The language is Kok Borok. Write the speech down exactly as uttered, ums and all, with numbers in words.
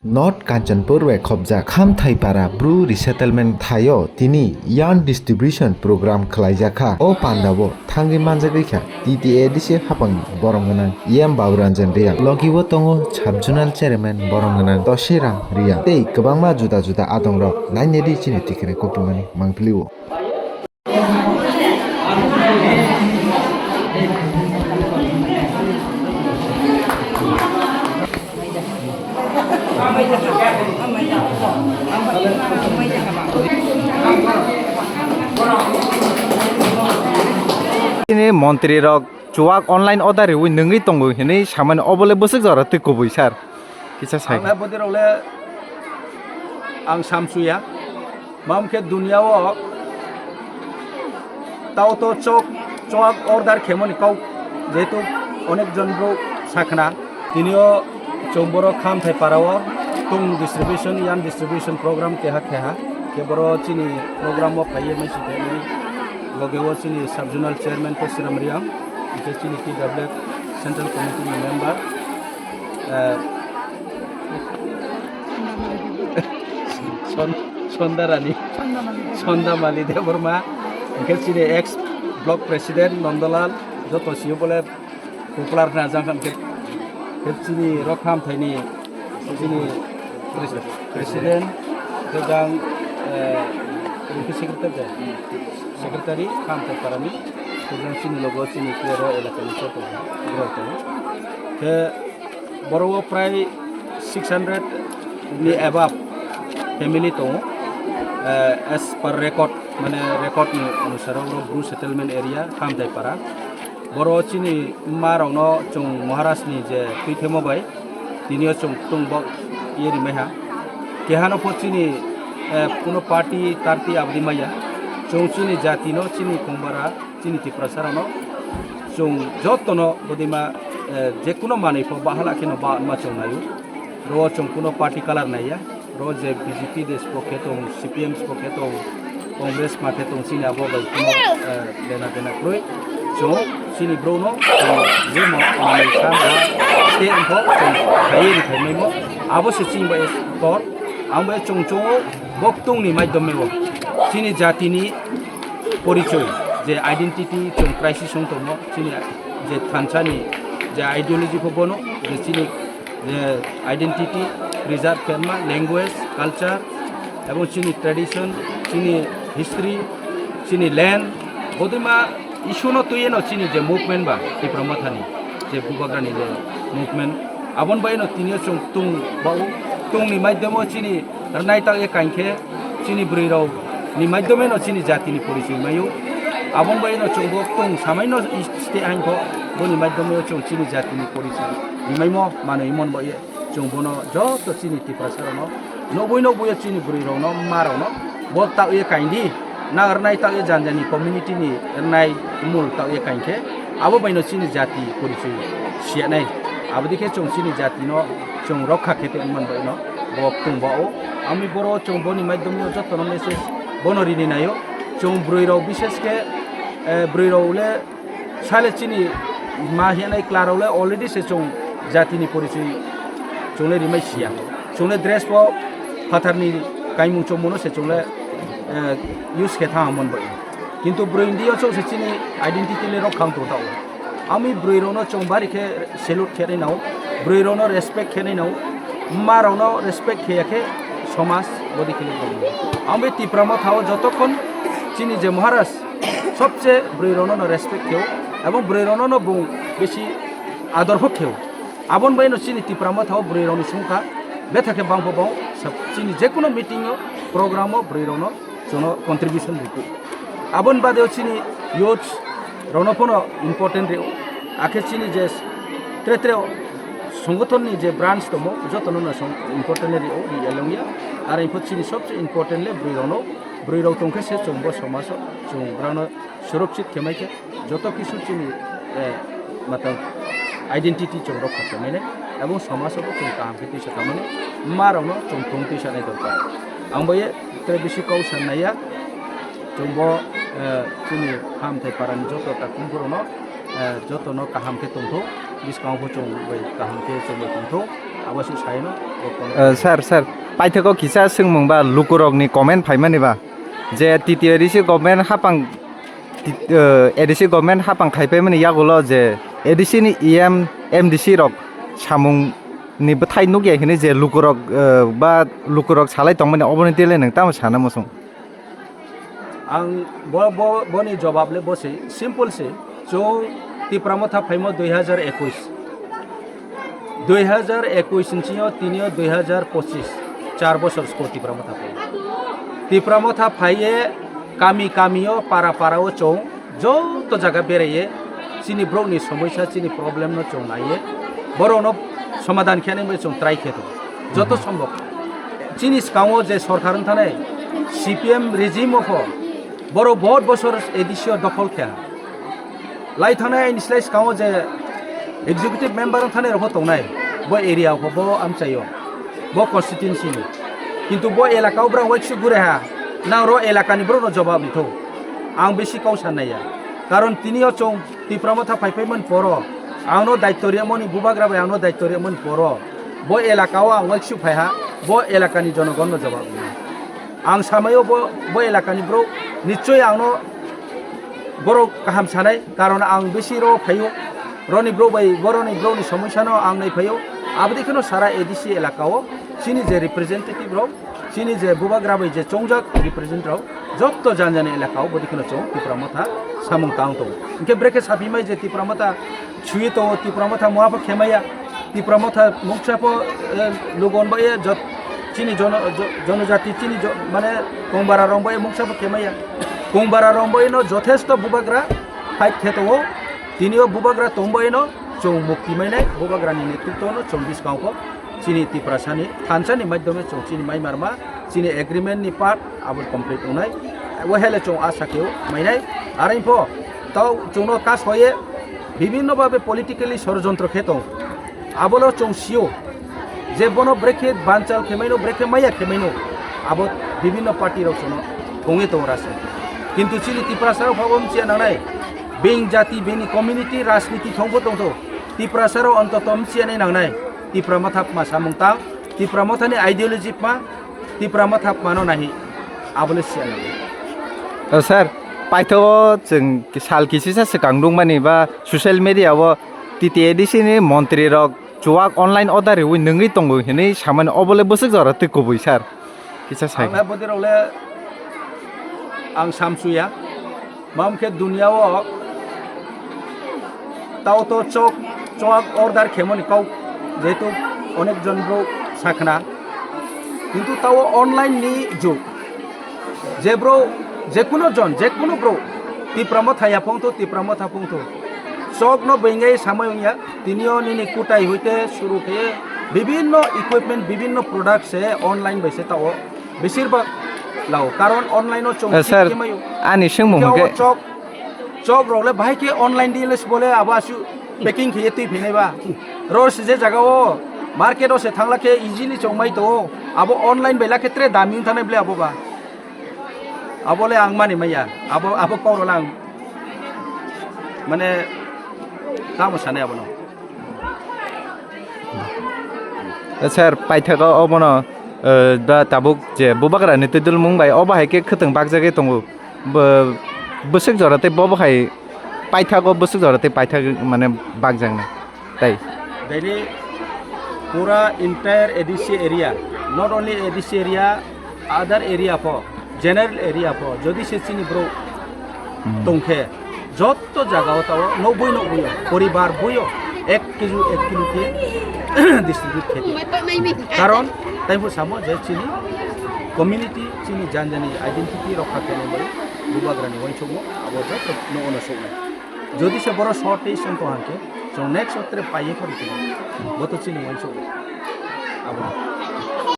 North Kanchanpur bai khobjak Khamthaipara Bru Resettlement thaio tini yarn distribution program khwlaijakha. O pandao thangwi manjagwi kha T T A D C hapangni borom gwnang E M Baburanjan Reang, logi o tongo Sub Zonal Chairman borom gwnang Tosiram Reang tei kwbangma juda juda adongrok. Nainedi chini tikre koktwmani mangpilio. Chini montri rok chuwak online order riwi nungwi tongo hinwi samani, obole bwswk jora twi kubui sir. Kisa sai. Ang le bwdwi rok le ang samsuya. Mam khe dunia o tao to chok, chok order khemoni kok jehetu onek jon bro sakhna. Tinio chwng borok Khamthai para o tung distribution, yarn distribution program keha kheha. Khe boro chini program o phaiye mai si khe loge o chini sub zonal chairman Kosiram Riang, hingkhe chini T W F central committee ni member, eh, Son-, Sondarani, Sondamali Debbarma, hingkhe chini ex block president Nondalal, joto sio bole popular na jang khan khe, khe chini rok Khamthaini chini pres-, president, khe jang, eh, secretary de, secretary Khamthai parani, khe jang chini logo chini khe ro elaka ni joto borok tongo. Khe Boro o prai six hundred ni above family tongo, eh, as per record, mane record ni onusaro oro Bru settlement area Khamthai para. Boro chini ma rokno chwng Maharaj ni je twithemo bai tinio chwng tung bok ye rimai ha. Kehano pho chini, eh, kuno party tarti abdi maya. Chwng chini jati no chini kongbara chini Tiprasa rokno chwng jotono bodima, eh, jekuno manwi pho bahala kheno ba ma chwng naio. Ro chwng kuno party colour naiya. Ro je B J P de spo khe tong, C P M spo khe tong, Congress ma khe tong, chini abo bai kuno, eh, lena dena kwrwi. Chwng chini bro no, chwng je mo manwi sa ma te wngkho chwng khaiwi rwphai maimo. Abo se chini bai kor, ang bai chwng chwng o bok tungni maidome o chini jatini porichoi, je identity chwng crisis wng tongmo, chini je thansani je ideology pho bono, je chini je identity preserve khe ma, language, culture, ebong chini tradition, chini history, chini land, bodima issue no twi eno chini je movement ba Tipra Mothani je Bubagrani je movement, aboni bai eno tini o chwng tung bao, tungni maidome o chini rwnai tak ye kain khe chini bwrwi rok ni maidome no chini jati ni porichoi maio. Aboni bai no chwng bo tong samai no state hain kho, boni maidome o chwng chini jati ni porichoi rimaimo manwi mon bo ye chwng bono joto chini Tiprasa rok no nokboi nokboi o chini bwrwi rok no ma rok no bo tak ye kain di, na rwnai tak ye jan jani community ni rwnai mul tak ye kain khe abo bai no chini jati porichoi siya nai. Abo dikhe chwng chini jati no chwng rokha khe tongmani bai no bo tong bao. Ami boro chwng boni maidome o joto no message bono rini naio. Chwng bwrwi rok bishes khe, eh, bwrwi rok le sale chini ma hinai kla rok le already se chwng jati ni porichoi chwng le rimai siya. Chwng le dress bo phatar ni kaimung chwng mono se chwng le, eh, use khe thang mon bai. Kintu bwrwi ni o chwng se chini identity le rok khang tong tao. Ami bwrwi rok no chwng bari khe salute khe nai nao, bwrwi rok no respect khe nai nao, ma rok no respect khe ya khe somaj bodi khe le tong. Ami Tipra Motha o jotokhon chini je Maharaj sobse bwrwi rok no no respect khe o, ebong bwrwi rok no no bung besi ador pho khe o. Aboni bai no chini Tipra Motha o bwrwi rok ni sungkha betha khe bang pho bang sab-, chini je kono meeting o, program o bwrwi rok no jono contribution rikhu. Aboni bade o chini youth rokno phano important rio. Akhe chini je tre tre songothon ni je branch tomo, jotono no song important rio, ri elongya. Are pho chini sobse important le bwrwi rokno, bwrwi rok tongkhe se chwng bo somaj o chwng brano surakshit khe mai khe. Joto kisu chini, eh, matang identity chwng rok kha tongmani, ebong somaj o bo chwng kaham khe tisa tongmani, ma rok no chwng thung tisa nai dorkar. Ang bo ye tre bisi kok san naiya, chwng bo, eh, chini Khamthai para ni joto takhum phuru no, eh, joto no kaham khe tongthok, bwskango bo chwng bai kaham khe chwng bai tongthok. Abo se saino. Eh, sir, sir, paithakgo kisa swngmung ba lukurokni comment phaimani ba je T T A D C government hapang, T-, eh, A D C government hapang khaipaimani yagulo je A D C ni E M, M D C rok samung ni bwthai nukya hwnwi je lukurok, eh, ba lukurok salai tongmani, oboni tele nwng tamo sana muchung? Ang bo, bo, boni jobab le bo se, simple se. Chwng Tipra Motha phaimo dui hajar ekush. Dui hajar ekush ni sini o tini o dui hajar pochis, char bosor sko Tipra Motha phai. Tipra Motha phaiye kami kami o, para para o chwng joto jaga beraiye chini borok ni somosya, chini problem no chwng naiye borok no somadhan khe nai bai chwng try khe tongo. Joto sombok. Chini swkango je sorkar wng thanai C P M regime o pho borok bahut bosor A D C o dokhol khe. Lai thanai aini slai swkango je executive member wng thanai rok pho tongnai, bo area o pho, bo amchaio, bo constituency ni. Kintu bo elaka o borok waiksu gure ha, nang ro elaka ni borok no jobab wngthok. Ang besi kau san naiya. Karon tini o chwng Tipra Motha phai phai man poro, ang no daityo riyamani, bubagra bai ang no daityo riyamani poro, bo elaka o ang waiksu phai ha, bo elaka ni jonogon no jobab wngya. Ang samaio bo, bo elaka ni borok nichoi ang no borok kaham sanai, karon ang besi ro phaio, roni borok bai, boroni borok ni somosya no ang nai phaio, aboni kheno sara A D C elaka o chini je representative rok, chini je bubagra bai je chongjak represent rok, jotto jan jani elaka o bodi kheno chwng Tipra Motha samung tang tongo. Hinkhe brekhe saphi mai je Tipra Motha sui tongo, Tipra Motha muha pho khemaya, Tipra Motha mungsa pho, eh, lugon bai jot chini jono-, jo-, jonojati chini jo-, mane Kongbara rong bai mungsa pho khemaya. Kongbara rong bai no jothesto bubagra fight khe tongo. Tini o bubagra tong bai no chwng mukti mainai, bubagra ni netrito no chwng bwskango pho chini Tiprasa ni thansa ni maidhyome chwng chini mai marma, chini agreement ni part abo complete wngnai. Bo hele chwng asa khe mainai. Are pho tau chwng no kas hoye bibhinno bhabe politically sorojontro khe tong. Abo no chwng sio je bono brekhe banchal khe maino, brekhe maya khe maino, abo bibhinno party rok chwng no thongwi tongo rasa. Kintu chini Tiprasa rok pha bo mchiya nangnai, bini jati, bini community, rajniti thongbo tongtho. Tiprasa rok ontoto mchiya nai nangnai, Tipra Motha pma samung tang, Tipra Motha ni ideology pma, Tipra Motha pmano nahi, abole siya nango. O sir, paithago chwng sal kisisa swkang nukmani ba social media o T T A D C ni montri rok chuwak online order riwi nungwi tongo hinwi samani, obole bwswk jora twi kubui sir? Kisa sai. Ang le bwdwi rok le ang samsuya. Mamkhe dunia o tao to chok, chok order khemoni kau, jehetu onek jon bro sakhna. Kintu tao online ni jug. Je bro, jekuno jon, jekuno bro, Tipra Motha ya phongtho, Tipra Motha phongtho. Chok no bwingai samai wngya, tinio nini kutai hoite suru khe bibinno equipment, bibinno product se online bai se tao. Besir bak lao, karon online o chong Eh, sir, khe mayo. Ani swngmung Khe hwnkhe o chok, chok rok le bahai khe online di le bole abo asu packing khe twi phinai ba. Ro se je jaga o market o se thangla khe easily chong mai to. Abo online bai la khe tre dami wng thanai ble abo ba. Abo le ang mani maya. Abo, abo kok rok le ang mane tamo sanai abono. Sir, paithago obono, eh, da tabuk je bubagrani twidulmung bai obo hai khe khwtwng bakjagwi tongo. Bo-, bwswk jora tei bobo hai paithago bwswk jora tei paithak mane bakjaknai. Tai. Daily pura entire A D C area, not only A D C area, other area pho, general area pho, jodi se chini bro Hmm. tongkhe, jotto jaga o tao nokboi nokboi o, poribar boi o, ek kilo, ek kilo khe distribute khe. Karon, tai bo samo je chini community, chini jan jani identity rokha khe nai bai, bubagrani uansukmo, abo jotto no ono soknai. Jodi se boro short tei song tong hangkhe, chwng next o tere paiye khe rwtwi. Bo to chini uansuk. Abo.